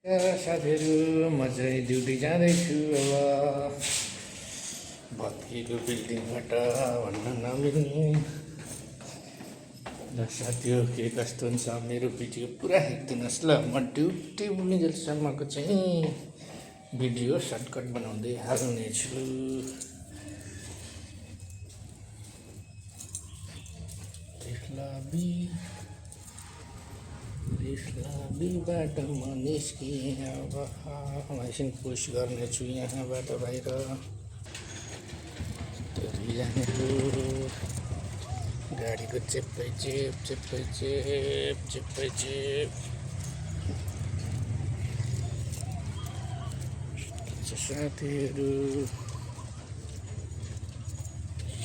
साथीहरू म चाहिँ ड्युटी जाँदैछु। अब भत्किएको बिल्डिङबाट भन्न नमिल्ने ल साथीहरू के कस्तो हुन्छ मेरो भिडियो पुरा हेरिदिनुहोस् ल। म ड्युटी पुग्नेजेलसम्मको चाहिँ भिडियो सर्टकट बनाउँदै हाल्नेछु। बिबाट म निस्किएँ। अब एकछिन पुस गर्नेछु यहाँबाट बाहिर जानेछु। गाडीको चेप्पै चेप साथीहरू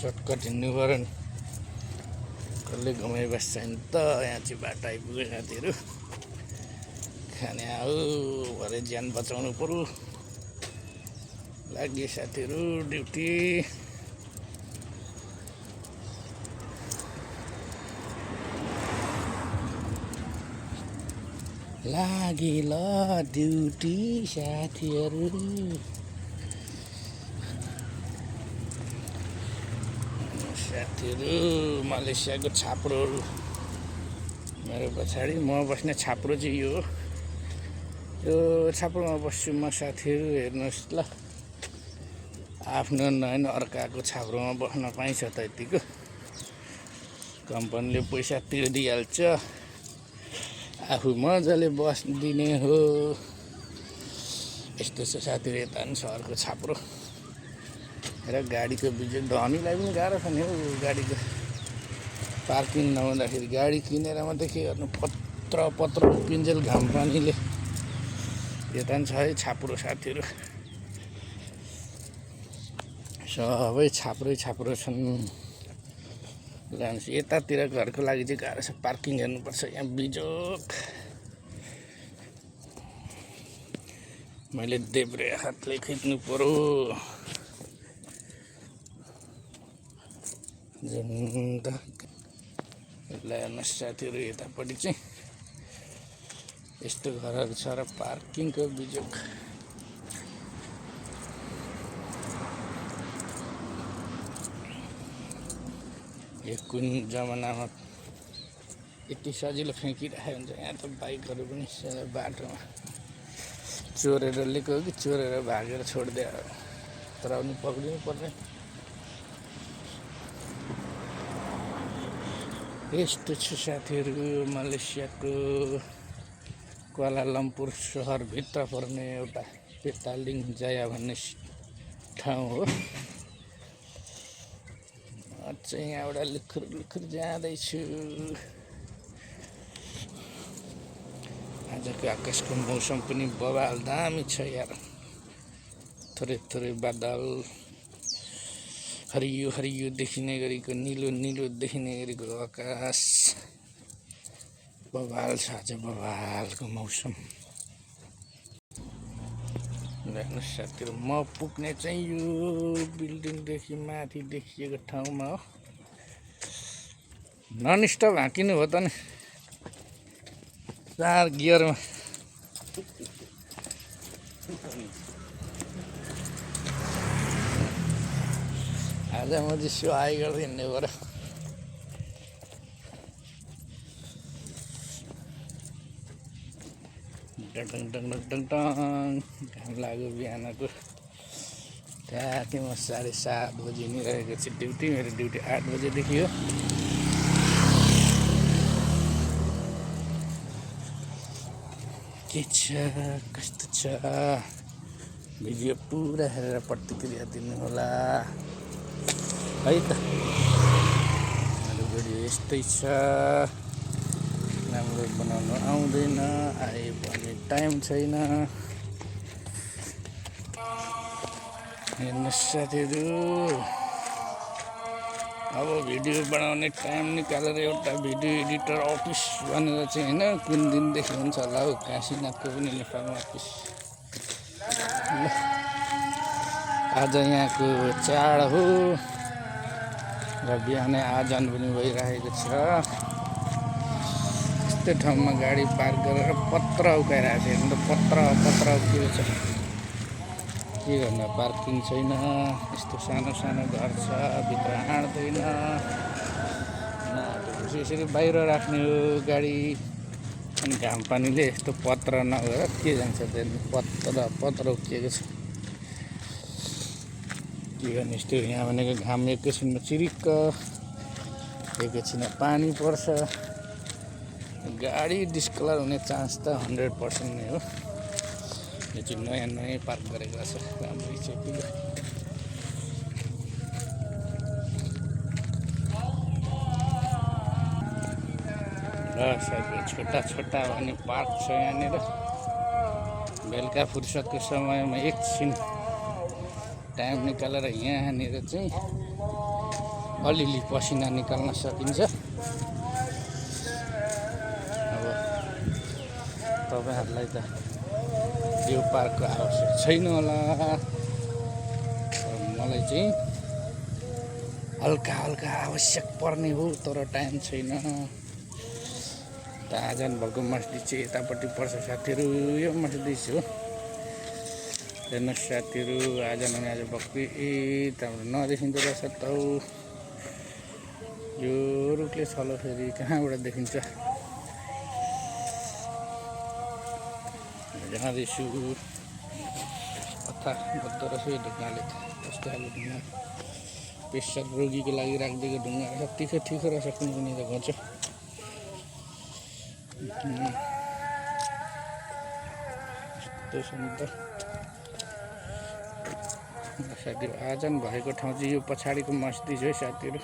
सर्टकट हिँड्नु पऱ्यो नि, कसले घुमाइबस्छ नि त। यहाँ चाहिँ बाटो आइपुग्यो साथीहरू। खाने आऊ भरे ज्यान बचाउनु पर्यो। लाग्यो साथीहरू ड्युटी। लागि ल ड्युटी साथीहरू। मलेसियाको छाप्रोहरू मेरो पछाडि, म बस्ने छाप्रो चाहिँ यो छाप्रोमा बस्छु म साथीहरू। हेर्नुहोस् ल, आफ्नो नयन अर्काको छाप्रोमा बस्न पाइन्छ त। यतिको कम्पनीले पैसा तिर्दिहाल्छ, आफू मजाले बस्दिने हो। यस्तो छ साथीहरू यता नि सहरको छाप्रो। र गाडीको बिजोग धनीलाई पनि गाह्रो छ नि हौ। गाडीको पार्किङ नहुँदाखेरि गाडी किनेर मात्रै के गर्नु, पत्र उकिन्जेल घाम पानीले। यता नि छ है छाप्रो साथीहरू, सबै छाप्रो छन्। यतातिर घरको लागि चाहिँ गाह्रो छ, पार्किङ हेर्नुपर्छ। यहाँ बिजोग मैले देब्रे हातले खिच्नु पर्यो। हेर्नुहोस् साथीहरू यतापट्टि चाहिँ यस्तो घरहरू छ र पार्किङको बिजोग। यो कुन जमानामा यति सजिलो फ्याँकिराखेको हुन्छ। यहाँ त बाइकहरू पनि बाटोमा चोरेर लिएको कि चोरेर भागेर छोडिदियो, तर पनि पक्रिनु पर्ने। यस्तो छ साथीहरू मलेसियाको क्वालालम्पुर सहरभित्र पर्ने एउटा पेतालिङ जाया भन्ने ठाउँ हो। म चाहिँ यहाँबाट लुखुर जाँदैछु। आजको आकाशको मौसम पनि बवाल दामी छ यार। थोरै बादल, हरियो देखिने गरेको, निलो देखिने गरेको आकाश। बवाल छ आज, बवालको मौसम। हेर्नुहोस् साथीहरू म पुग्ने चाहिँ यो बिल्डिङदेखि माथि देखिएको ठाउँमा हो। ननस्टप हाँकिनु हो त नि 4 गियरमा। आज म चाहिँ सुहाई गर्दै हिँड्नु पऱ्यो। डङ घाम लाग्यो बिहानको। त्यहाँदेखि म 7:30 बजी हिँडिरहेको छु ड्युटी। मेरो ड्युटी 8 बजेदेखि हो। के छ कस्तो छ भिडियो पुरा हेरेर प्रतिक्रिया दिनु होला है त। मेरो भिडियो यस्तै छ, राम्रो बनाउनु आउँदैन, आए भने टाइम छैन। हेर्नुहोस् साथीहरू, अब भिडियो बनाउने टाइम निकालेर एउटा भिडियो एडिटर अफिस भनेर चाहिँ होइन, कुन दिनदेखि हुन्छ होला हौ। काशीनाथको पनि नेपालमा अफिस। आज यहाँको चाड हो र बिहानै आजान पनि भइरहेको छ। यस्तै ठाउँमा गाडी पार्क गरेर पत्र उकाइरहेको छ। हेर्नु त पत्र उक्किएको छ। के गर्नु, पार्किङ छैन। यस्तो सानो सानो घर छ, भित्र आँट्दैन। यसरी बाहिर राख्ने हो गाडी। अनि घाम पानीले यस्तो पत्र नगएर के जान्छ त्यहाँ, पत्र उक्किएको छ। के गर्ने, यस्तो यहाँ भनेको घाम एकैछिनमा चिरिक्क, एकैछिनमा पानी पर्छ। गाडी डिस्कलर हुने चान्स त 100% नै हो। यो चाहिँ नयाँ पार्क गरेको छ, राम्रै चेपिलो। र छोटा भन्ने पार्क छ यहाँनिर। बेलुका फुर्सदको समयमा एकछिन टाइम निकालेर यहाँनिर चाहिँ अलिअलि पसिना निकाल्न सकिन्छ। अब तपाईँहरूलाई त यो पार्कको आवश्यक छैन होला, मलाई चाहिँ हल्का आवश्यक पर्ने हो, तर टाइम छैन। त आजान भएको मस्जिद चाहिँ यतापट्टि पर्छ साथीहरू। यो मस्जिद हो, हेर्नुहोस् साथीहरू। आजान हुने आज भक्ति त्यहाँबाट नदेखिँदो रहेछ त। यो रुखले छलो फेरि कहाँबाट देखिन्छ। जाँदैछु कथा बद्दो रहेछ यो ढुङ्गाले त। कस्तो खाले ढुङ्गा, पेसाब रोगीको लागि राखिदिएको ढुङ्गा रहेछ। तिखो रहेछ, कुनै त घोच्यो। साथीहरू आजान भएको ठाउँ चाहिँ यो पछाडिको मस्जिद हो साथीहरू।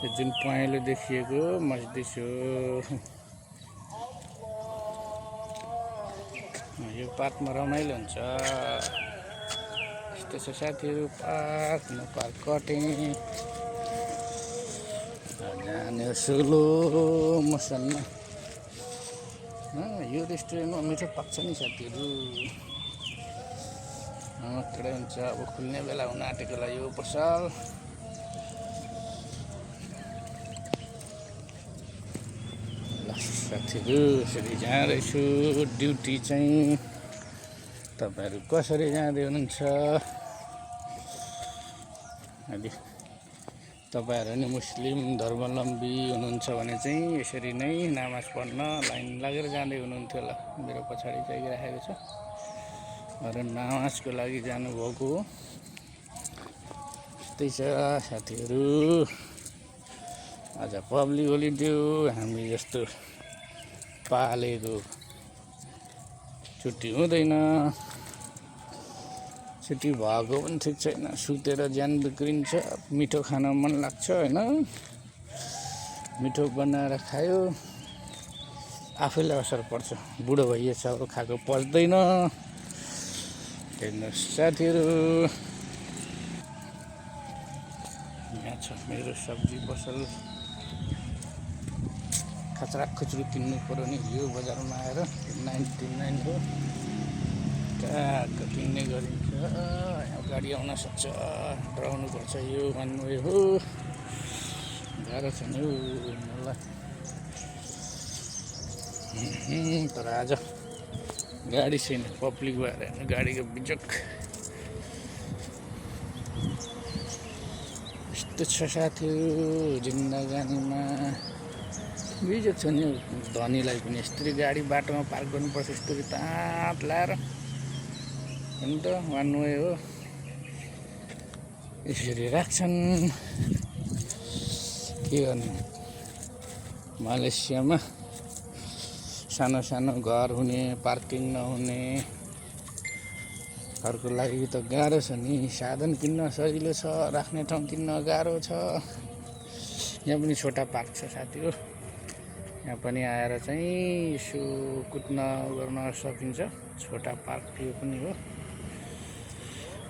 यो जुन पहेँलो देखिएको मस्जिद हो। यो पार्कमा रमाइलो हुन्छ। यस्तो छ साथीहरू पार्क कटेँ जाने सोलो मसनमा। यो रेस्टुरेन्टमा मिठो पाक्छ नि साथीहरू। मात्रै हुन्छ। अब खुल्ने बेला हुन आँटेकोला यो पसल। ल साथीहरू, यसरी जाँदैछु ड्युटी चाहिँ। तपाईँहरू कसरी जाँदै हुनुहुन्छ? अलि तपाईँहरू नि मुस्लिम धर्मावलम्बी हुनुहुन्छ भने चाहिँ यसरी नै नमाज पढ्न लाइन लागेर जाँदै हुनुहुन्थ्यो होला। मेरो पछाडि चाहिँ राखेको छ र नमाजको लागि जानुभएको हो। त्यस्तै छ साथीहरू। आज पब्लिक होलिडे हो। हामी जस्तो पालेको छुट्टी हुँदैन। छुट्टी भएको पनि ठिक छैन। सुतेर ज्यान बिग्रिन्छ। मिठो खान मन लाग्छ होइन, मिठो बनाएर खायो आफैलाई असर पर्छ। बुढो भइएछ, अब खाएको पच्दैन। हेर्नुहोस् साथीहरू, यहाँ छ मेरो सब्जी पसल। खचराक खुचुरी किन्नु पऱ्यो नि यो बजारमा आएर। 99 हो, ट्याक्क किन्ने गरिन्छ। यहाँ गाडी आउन सक्छ, डराउनुपर्छ। यो वान वे हो, गाह्रो छ नि मलाई। तर आज गाडी छैन, पब्लिक भएर गाडीको बिजोक यस्तो छ साथीहरू। जिन्दगानीमा बिजोक छ नि धनीलाई पनि। यस्तरी गाडी बाटोमा पार्क गर्नुपर्छ, यस्तरी तात लाएर। हुन त वान वे हो, यसरी राख्छन्। के गर्नु, मलेसियामा सानो सानो घर हुने, पार्किङ नहुने घरको लागि त गाह्रो छ नि। साधन किन्न सजिलो छ, राख्ने ठाउँ किन्न गाह्रो छ। यहाँ पनि छोटा पार्क छ साथीहरू। यहाँ पनि आएर चाहिँ यसो कुद्न गर्न सकिन्छ। छोटा पार्क यो पनि हो,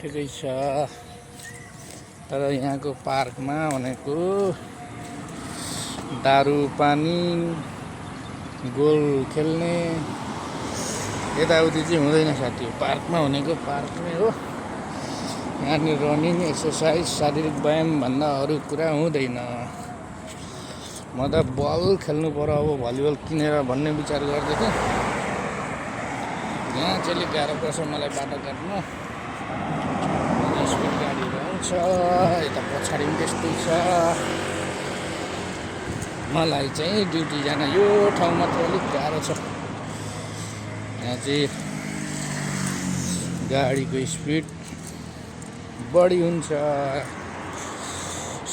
ठिकै छ। तर यहाँको पार्कमा भनेको दारू पानी गोल खेल्ने यताउति चाहिँ हुँदैन साथी। पार्कमा भनेको पार्कमै हो। यहाँनिर रनिङ एक्सर्साइज शारीरिक व्यायाम भन्दा अरू कुरा हुँदैन। म त बल खेल्नु पर्यो अब भलिबल किनेर भन्ने विचार गर्दै थिएँ। यहाँ चाहिँ अलिक गाह्रो पर्छ मलाई बाटो काट्नु। स्पिड गाडीहरू आउँछ, यता पछाडि पनि त्यस्तै छ। मलाई चाहिँ ड्युटी जान यो ठाउँ मात्र अलिक गाह्रो छ। यहाँ चाहिँ गाडीको स्पिड बढी हुन्छ।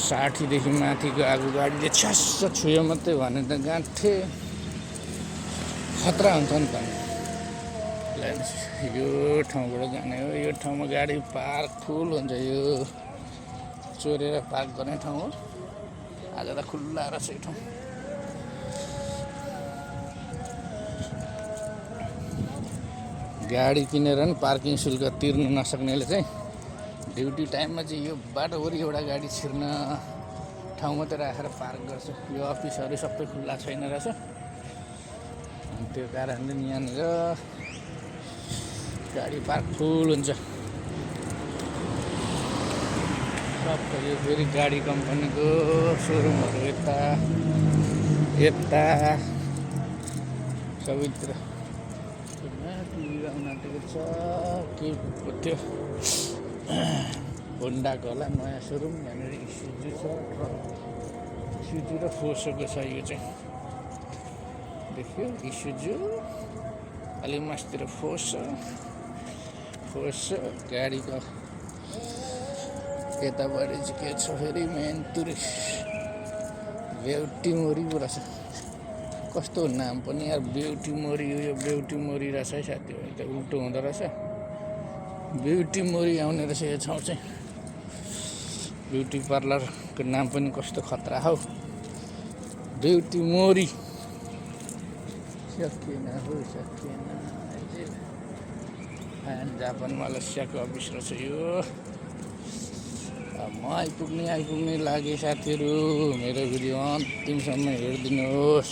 60 देखि माथिको आगो गाडीले छ्यास्स छुयो मात्रै भने त गाँठे खतरा हुन्छ नि त। यो ठाउँबाट जाने हो। यो ठाउँमा गाडी पार्क फुल हुन्छ। यो चोरेर पार्क गर्ने ठाउँ हो। आज त खुल्ला रहेछ यो ठाउँ। गाडी किनेर नि पार्किङ शुल्क तिर्नु नसक्नेले चाहिँ ड्युटी टाइममा चाहिँ यो बाटोभरि एउटा गाडी छिर्न ठाउँ मात्रै राखेर पार्क गर्छ। यो अफिसहरू सबै खुल्ला छैन रहेछ। त्यो कारणले यहाँनिर गाडी पार्क फुल हुन्छ। सबै यो फेरि गाडी कम्पनीको सोरुमहरू यता सबैतिर आउन आँटेको छ। के त्यो होन्डाको होला नयाँ सोरुम। यहाँनिर इस्युजू छ, इस्युजू र फोर्सको छ। यो चाहिँ देखियो इस्युजू, अलि मासतिर फोर्स गाडीको यतापट्टि चाहिँ के छ फेरि मेन टुरिस्ट बेउटीमोरी पो रहेछ। कस्तो नाम पनि यार बेउटीमोरी। यो बेउटीमोरी रहेछ है साथीहरू। त उल्टो हुँदो रहेछ। बेउटीमोरी आउने रहेछ यो ठाउँ चाहिँ। ब्युटी पार्लरको नाम पनि कस्तो खतरा हौ, बेउटीमोरी। सकिएन जापान मलेसियाको अफिस रहेछ यो। म आइपुग्ने लागे साथीहरू। मेरो भिडियो अन्तिमसम्म हेरिदिनुहोस्,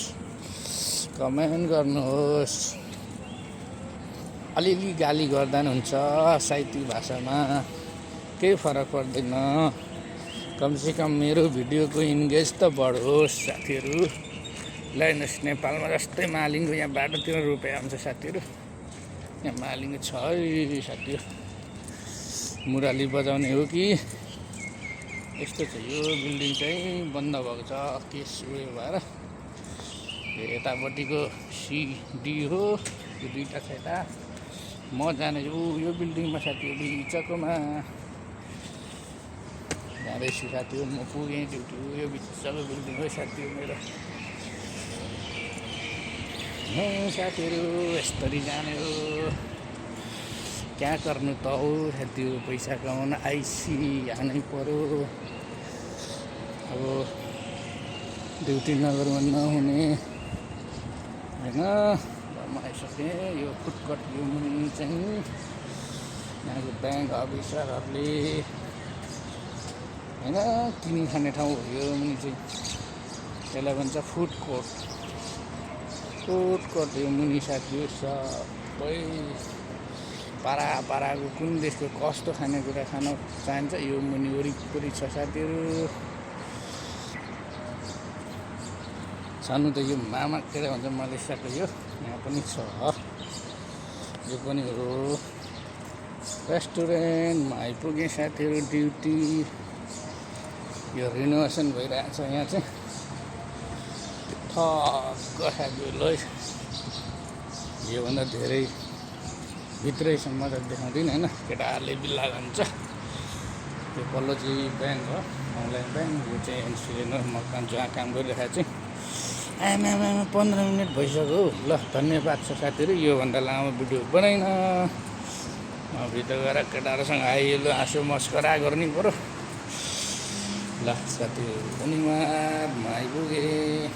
कमेन्ट गर्नुहोस्। अलिअलि गाली गर्दा नि हुन्छ साहित्यिक भाषामा, केही फरक पर्दैन। कमसेकम मेरो भिडियोको इन्गेज त बढोस् साथीहरू। ल हेर्नुहोस्, नेपालमा जस्तै मालिङको यहाँ बाटोतिर रुपियाँ आउँछ साथीहरू। यहाँ मालिङ छ है साथीहरू। मुराली बजाउने हो कि यस्तो छ। यो बिल्डिङ चाहिँ बन्द भएको छ केस उयो भएर। यतापट्टिको सिडी हो, यो दुईवटा छ यता। म जाने यो बिल्डिङमा साथीहरू बिचकोमा जाँदैछु साथीहरू। म पुगेँ ड्युटी। यो बिचको बिल्डिङ हो साथीहरू मेरो। साथीहरू यसरी जाने हो। क्या गर्नु त हो साथीहरू, पैसा कमाउन आइसी हानै पर्यो। अब ड्युटी नगरमा नहुने होइन। म आइसकेँ। यो फुटकट यो मुनि चाहिँ यहाँको ब्याङ्क अफिसरहरूले होइन किनी खाने ठाउँ हो यो मुनि चाहिँ। त्यसलाई भन्छ फुड कोर्ट। यो मुनि साथीहरू सबै पाराको कुन देशको कस्तो खानेकुरा खान चाहन्छ यो मुनि वरिपरि छ साथीहरू। छनु त यो मामा के भन्छ मलेसियाको यो यहाँ पनि छ। यो पनि हो रेस्टुरेन्टमा आइपुगेँ साथीहरू। ड्युटी यो रिनोभेसन भइरहेछ यहाँ चाहिँ। ठक्क साथीहरू योभन्दा धेरै भित्रैसम्म त देखाउँदिनँ होइन। केटाहरूले बिल्ला भन्छ। यो पल्लो चाहिँ ब्याङ्क हो, अनलाइन ब्याङ्क। यो चाहिँ एनसिएन म जहाँ काम गरिरहेको चाहिँ। आमा 15 मिनट भइसक्यो। ल धन्यवाद छ साथीहरू। योभन्दा लामो भिडियो बनाइन। म भित्र गएर केटाहरूसँग आइलो हाँसो मस्करा गर्ने पऱ्यो। ल साथीहरू धन्यवाद। म आइपुगेँ।